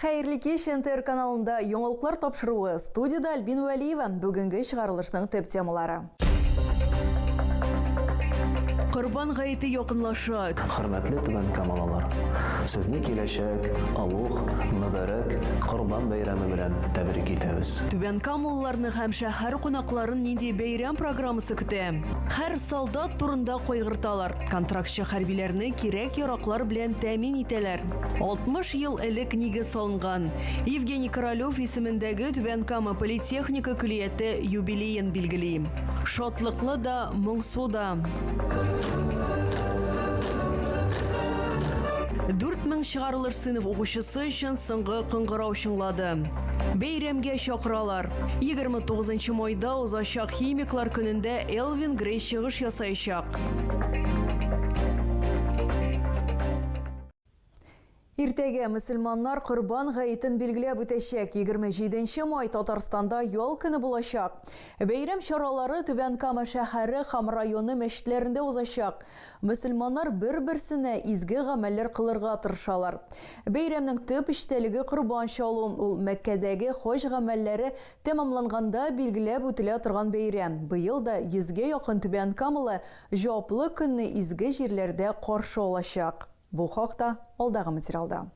Хәерле кич, НТР каналында яңалыклар тапшыруы. Студиядә Альбина Вәлиева. Бүгенге чыгарылышның төп темалары. Корбан гаете якынлаша. Хөрмәтле Түбән Камалалар! Сезне киләчәк олуг, мөбарәк Корбан бәйрәме белән тәбрик итәбез. Түбән Камалыларны һәм шәһәр кунакларын нинди бәйрәм программасы көтә? Һәр солдат турында кайгырталар. Контрактчы хәрбиләрне кирәк-яраклар белән тәэмин итәләр. 60 ел элек нигез салынган Евгений Королев исемендәге Түбән Кама политехника көллияте юбилеен билгели. Шатлыклы да, моңсу да. 4000 чыгарылыш сыйныф укучысы өчен соңгы кыңгырау чыңлады. Бәйрәмгә чакыралар. 29 майда узачак Химиклар көнендә Элвин Грей чыгыш ясаячак. Иртәгә мөселманнар Корбан гаетен билгеләп үтәчәк. 27 май Татарстанда ял көне булачак. Бәйрәм чаралары Түбән Кама шәһәре һәм районы мәчетләрендә узачак. Мөселманнар бер-берсенә изге гамәлләр кылырга тырышалар. Бәйрәмнең төп эчтәлеге корбан чалу, ул Мәккәдәге хаҗ гамәлләре тәмамланганда билгеләп үтелә торган бәйрәм. Быел да йөзгә якын түбәнкамалы җаваплы көнне изге җирләрдә каршы алачак. Бу хакта алдагы материалда.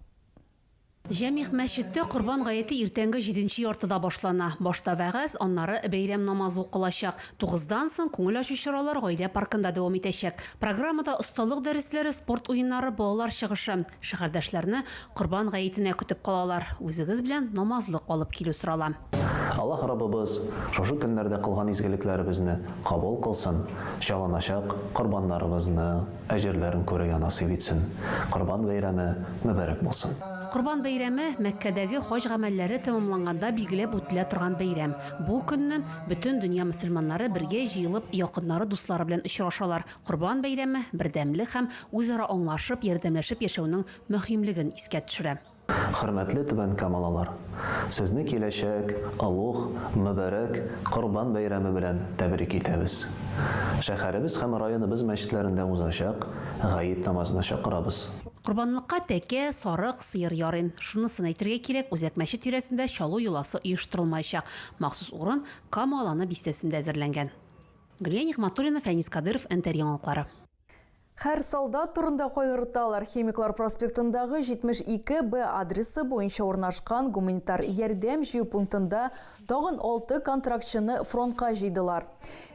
Җәмигъ мәчеттә Корбан гаете иртәнге җиденче яртыда башлана. Башта вәгазь, аннары бәйрәм намазы укылачак. Тугыздан соң күңел ачу чаралар Гаилә паркында дәвам итәчәк. Программада осталык дәресләре, спорт уеннары, балалар чыгышы. Шәһәрдәшләрне Корбан гаетенә көтеп калалар. Үзегез белән намазлык алып килү сорала. Аллаһ Раббыбыз шушы көннәрдә кылган изгелекләребезне кабул кылсын, чалыначак корбаннарыбызны әҗерләрен күрергә насыйп итсен. Корбан бәйрәме мөбарәк булсын! Корбан бәйрәме, Мәккәдәге хаҗ гамәлләре тәмамланганда билгеләп үтелә торган бәйрәм. Бу көнне бөтен дөнья мөселманнары бергә җыелып, якыннары, дуслары белән очрашалар. Корбан бәйрәме, бердәмлек һәм үзара аңлашып, ярдәмләшеп яшәүнең мөһимлеген искә төшерә. Хөрмәтле түбәнкамалылар! Сезне киләчәк олуг, мөбарәк Корбан бәйрәме белән тәбрик итәбез. Шәһәребез һәм районыбыз мәчетләрендә узачак гает намазына чакырабыз. Корбанлыкка тәкә, сарык, сыер ярый. Шунысын әйтергә кирәк, үзәк мәчет тирәсендә чалу йоласы оештырылмаячак. Махсус урын Кама Аланы бистәсендә әзерләнгән. Гөлия Нигъмәтуллина, Фәнис Кадыров, НТР Яңалыклары. Һәр солдат турында кайгырталар. Химиклар проспектындагы 72 Б адресы буенча урнашкан гуманитар ярдәм җыю пунктында тагын алты контрактчыны фронтка җыйдылар.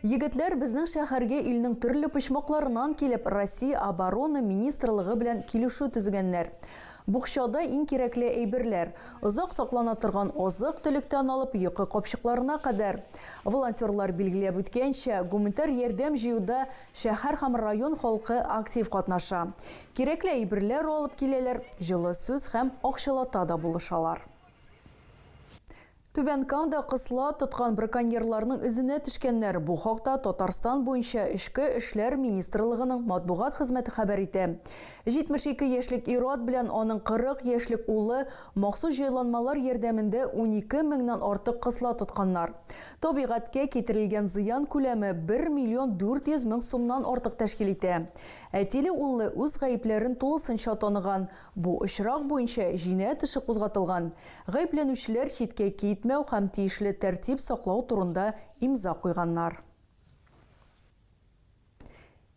Егетләр безнең шәһәргә илнең төрле почмакларыннан килеп, Россия Оборона министрлыгы белән килешү төзегәннәр. Букчада иң кирәкле әйберләр, озак саклана торган азык-төлектән алып йокы капчыкларына кадәр. Волонтерлар билгеләп үткәнчә, гуманитар ярдәм җыюда Шәһәр һәм район халкы актив катнаша. Кирәкле әйберләр алып киләләр, җылы сүз һәм акчалата да булышалар. Түбән Камада кысла тоткан браконьерларның эзенә төшкәннәр. Бу хакта Татарстан буенча Эчке эшләр министрлыгының матбугат хезмәте хәбәр итә. 72 яшьлек ир-ат белән аның 40 яшьлек улы махсус җайланмалар ярдәмендә 12 меңнән артык кысла тотканнар. Табигатькә китерелгән зыян күләме 1 миллион 400 мең сумнан артык тәшкил итә. Әтиле-уллы үз гаепләрен тулысынча таныган. Бу очрак буенча җинаять эше кузгатылган. Гаепләнүчеләр читкә китмәү һәм тиешле тәртип саклау турында имза куйганнар.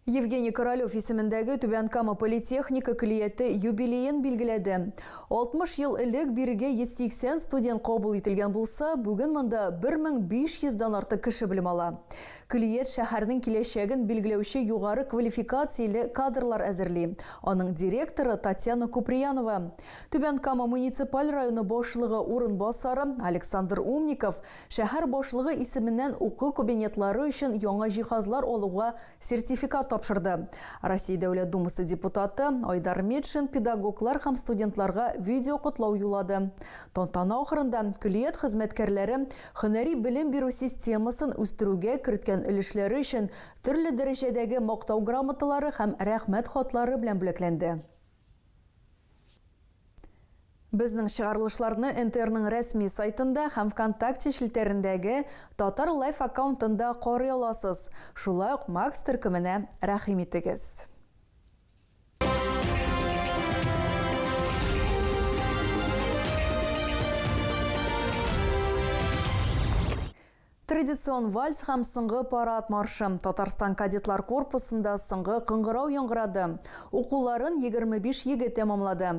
Евгений Королев исемендәге Түбән Кама политехника көллияте юбилеен билгеләде. 60 ел элек бирегә 180 студент кабул ителгән булса, бүген монда 1500 дән артык кеше белем ала. Көллият шәһәрнең киләчәген билгеләүче югары квалификацияле кадрлар әзерли. Аның директоры Татьяна Куприянова. Түбән Кама муниципаль районы башлыгы урынбасары Александр Умников шәһәр башлыгы исеменнән уку кабинетлары өчен яңа җиһазлар алуга Сертификат тапшырды. Россия Дәүләт Думасы депутаты Айдар Метшин педагоглар һәм студентларга видеокотлау юллады. Тантана ахырында көллият хезмәткәрләре һөнәри белем бирү системасын үстерүгә керткән өлешләре өчен төрле дәрәҗәдәге Мактау грамоталары һәм Рәхмәт хатлары белән бүләкләнде. Безнең чыгарылышларны НТРның рәсми сайтында һәм ВКонтакте челтәрендәге Татар Лайф аккаунтында карый аласыз. Шулай ук Макс төркеменә рәхим итегез. Традицион вальс һәм соңгы парад маршы. Татарстан кадетлар корпусында соңгы кыңгырау яңгырады. Укуларын 25 егет тәмамлады.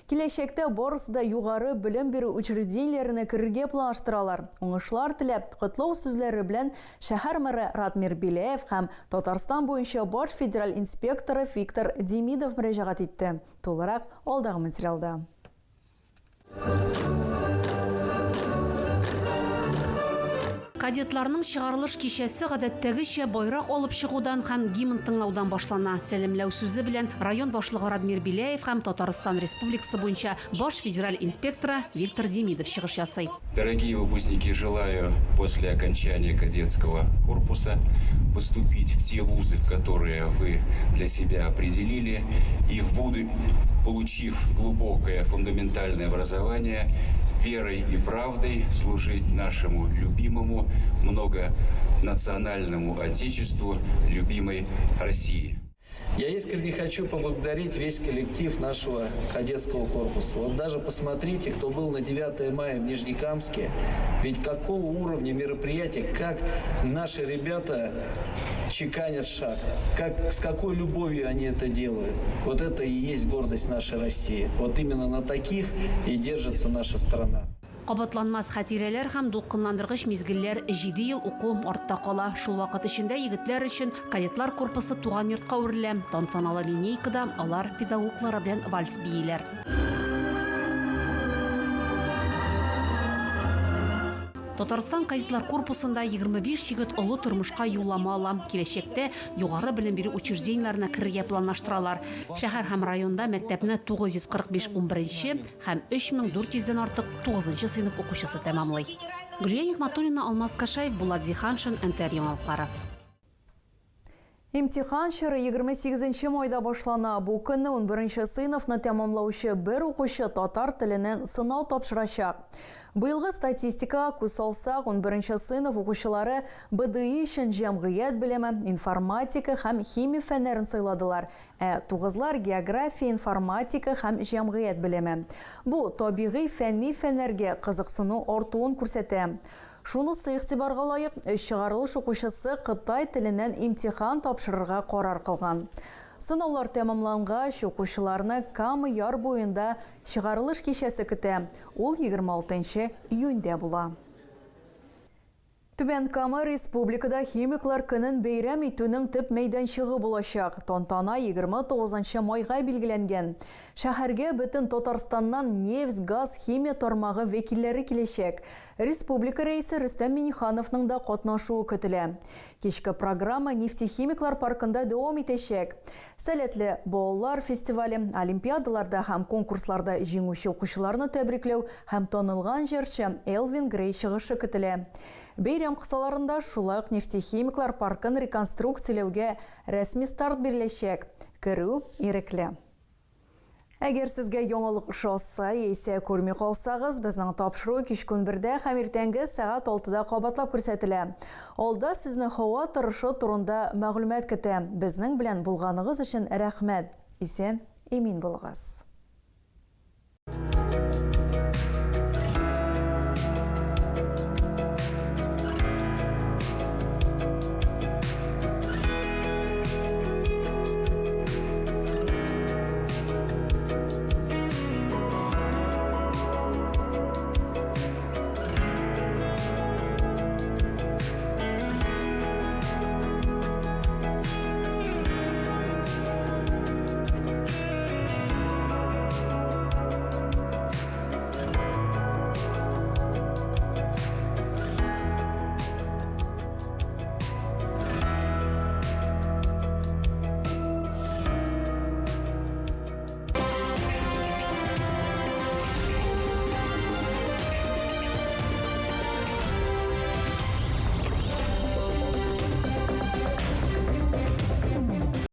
Киләчәктә барысы да югары белем бирү учреждениеләренә керергә планлаштыралар. Уңышлар теләп, котлау сүзләре белән шәһәр мэры Ратмир Беляев һәм Татарстан буенча баш федераль инспекторы Виктор Демидов мөрәҗәгать итте. Тулырак алдагы материалда. Кадетларның чыгарылыш кичәсе гадәттәгечә байрак алып чыгудан һәм гимн тыңлаудан башлана. Сәламләү сүзе белән район башлыгы Радмир Беляев һәм Татарстан Республикасы буенча баш федераль инспекторы Виктор Демидов чыгыш ясый. Дорогие выпускники, желаю после окончания кадетского корпуса поступить в те вузы, в которые вы для себя определили, и в буду получив глубокое фундаментальное образование, верой и правдой служить нашему любимому многонациональному Отечеству, любимой России. Я искренне хочу поблагодарить весь коллектив нашего кадетского корпуса. Вот даже посмотрите, кто был на 9 мая в Нижнекамске. Ведь какого уровня мероприятия, как наши ребята чеканят шаг, как, с какой любовью они это делают. Вот это и есть гордость нашей России. Вот именно на таких и держится наша страна. Кабатланмас хатирәләр һәм дулкынландыргыч мизгелләр җиде ел уку артта кала. Шул вакыт эчендә егетләр өчен кадетлар корпусы туган йортка әверелә. Тантаналы линейкада алар педагоглары белән вальс бииләр. Татарстан кадетлар корпусында 25 егет олы тормышка юллама ала. Киләчәктә югары белем бирү учреждениеләренә керергә планлаштыралар. Шәһәр һәм районда мәктәпне 945 унберенче һәм 3400 дән артык тугызынчы сыйныф укучысы тәмамлый. Гөлия Нигъмәтуллина, Алмаз Кашаев, Булат Зиһаншин, НТР яңалыклары. Имтихан чоры 28 майда башлана. Бу көнне унберенче сыйныфны тәмамлаучы бер укучы татар теленнән сынау тапшырачак. Быелгы статистикага күз салсак, унберенче сыйныф укучылары БДИ өчен җәмгыять белеме, информатика һәм химия фәннәрен сайладылар, Ә тугызлар география, информатика һәм җәмгыять белеме. Бу табигый фәнни фәннәргә кызыксыну артуын күрсәтә. Шунысы игътибарга лаек, өч чыгарылыш укучысы кытай теленнән имтихан тапшырырга карар кылган. Сынаулар тәмамлангач, укучыларны Кама яр буенда чыгарылыш кичәсе көтә, ул 26 нчы июньдә була. Түбән Кама республикада Химиклар көнен бәйрәм итүнең төп мәйданчыгы булачак. Тантана 29 майга билгеләнгән. Шәһәргә бөтен Татарстаннан нефть, газ, химия тармагы вәкилләре киләчәк. Республика Рәисе Рөстәм Миңнехановның да катнашуы көтелә. Кичке программа Нефтехимиклар паркында дәвам итәчәк. Сәләтле балалар фестивале, олимпиадаларда һәм конкурсларда җиңүче укучыларны тәбрикләү һәм танылган җырчы Элвин Грей чыгышы көтелә. Бәйрәм кысаларында шулай ук Нефтехимиклар паркын реконструкцияләүгә рәсми старт биреләчәк. Керү ирекле. Әгәр сезгә яңалык ошаса яисә күрми калсагыз, безнең тапшыру кичке унбердә һәм иртәнге сәгать алтыда кабатлап күрсәтелә. Алда сезне һава торышы турында мәгълүмат көтә. Безнең белән булганыгыз өчен рәхмәт. Исән, имин булыгыз.